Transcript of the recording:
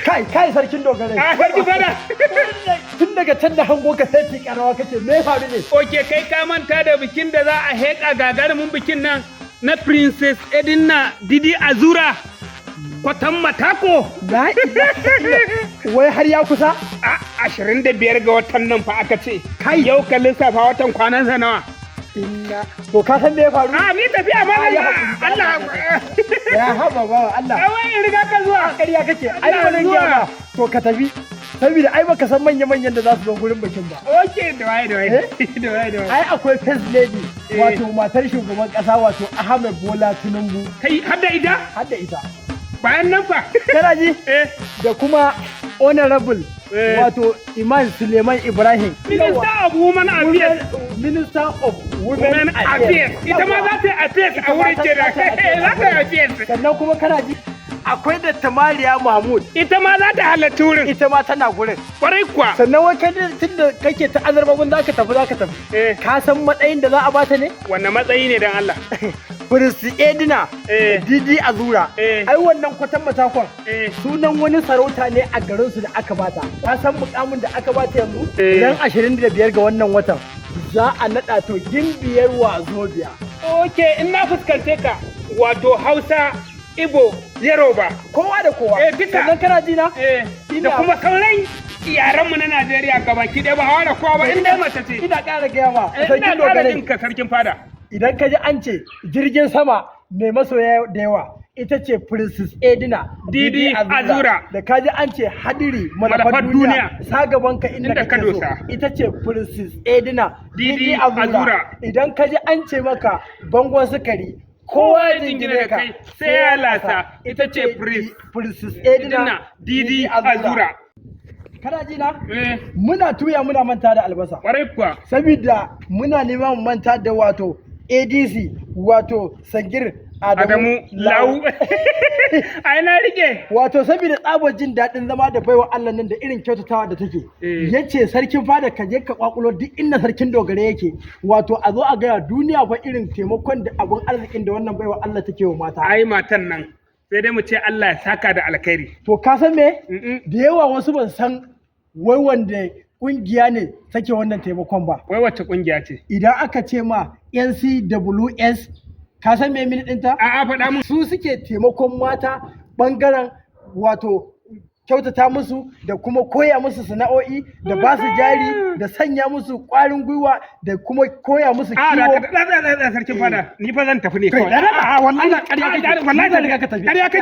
Kai kai, sarkin dogarai. A, sarkin fada. Tun daga can da hango ka sai karawa kake, me faru ne? Okay, kai ka manta da bikin da za a heƙa, gagarumin bikin nan na Princess Edina Didi Azura Kwatan Matako. La ilaha illallah. Wai har ya kusa? A 25 ga watan nan fa aka ce. Kai. Yau ka lissafa watan, kwanansa nawa? Inna, to ka san me ya faru? A, ni tafiya ma. Ya haƙuri. Allah. Ya haba ba Allah. Ai wai in riga ka zuwa. Ƙarya kake ai. Allah Wannan zuwa. giya ba to ka tafi, saboda ai baka san manya manyan da za su zo gurin bikin ba. Okay, da waye da waye? Da waye da waye? Ai akwai first lady, wato matar shugaban kasa, wato Ahmed Bola Tinubu. Kai, har da ita? Har da ita. Bayan nan fa? Kana ji? Eh. Da kuma honorable, wato Iman Suleiman Ibrahim. Minister of Women Affairs. Minister of Women Women Affairs. Ita ma za ta yi affairs a wurin kenan. Za ta yi affairs. Sannan kuma kana ji, akwai da Tamariya Mahmud. Ita ma za ta halarci wurin. Ita ma tana gurin. Kwarai kuwa. Sannan wai kai tunda kake ta azarbabin zaka tafi, zaka tafi. Ka san matsayin da za a bata ne? Wanne matsayi ne, dan Allah? Prince Edina Didi Azura. Ai wannan kwatan matakon sunan wani sarauta ne a garin su da aka bata. Ka san mukamin da aka bata yanzu? Eh. Ran 25 ga wannan watan za a nada to gimbiyar Wazobia. Okay, in na fuskance ka, wato Hausa, Ibo, Yoruba. Kowa da kowa. Eh, duka. Sannan kana ji na? Eh, da kuma sauran yaranmu na Najeriya gabaki ɗaya, ba a ware kowa ba in dai mace ce. Ina ƙara gaya ma, Eh, sarkin ina ƙara dogarai. jin ka, sarkin fada. Idan ka ji an ce jirgin sama mai masoya da yawa, ita ce Princess Edina Didi Azura. Da ka ji an ce hadiri malafar malafar duniya, duniya. Sa gaban ka inda Inda ka kake so, dosa. Ita ce Princess Edina Didi Azura. Idan ka ji an ce maka bangon sukari, kowa ya jingine ka kai sai ya lasa, ita ce Princess Edina Edina Didi Azura. Kana ji na? Eh. Muna tuya muna manta da albasa. Kwarai kuwa. Saboda muna neman mu manta da wato ADC, wato Sagir Adamu, Adamu Lau. Ai na rike. Wato saboda tsabar jin daɗin zama da baiwa Allah nan da irin kyautatawa da take, yace sarkin fada, ka je ka kwakulo duk inda sarkin dogare yake, wato a zo a gaya duniya fa irin taimakon da abun arzikin da wannan baiwa Allah take wa mata. Ai matan nan sai dai mu ce Allah ya saka da alkhairi. To ka san me? Mm-mm. Da yawa wasu ban san wai wanda kungiya ne take wannan taimakon ba. Wai wacce kungiya ce? Idan aka ce ma NCWS, ka san me meaning ɗinta? A'a, faɗa mun. Su suke taimakon mata bangaren wato kyautata musu da kuma koya musu sana'o'i da ba su jari da sanya musu ƙwarin gwiwa da kuma koya musu A da kiwo. da da da, sarkin fada. Ni fa zan tafi ne Kai, kawai. da- A'a, wallahi Allah, ƙarya kake. Wallahi Ni zan riga ka tafi. ƙarya kake.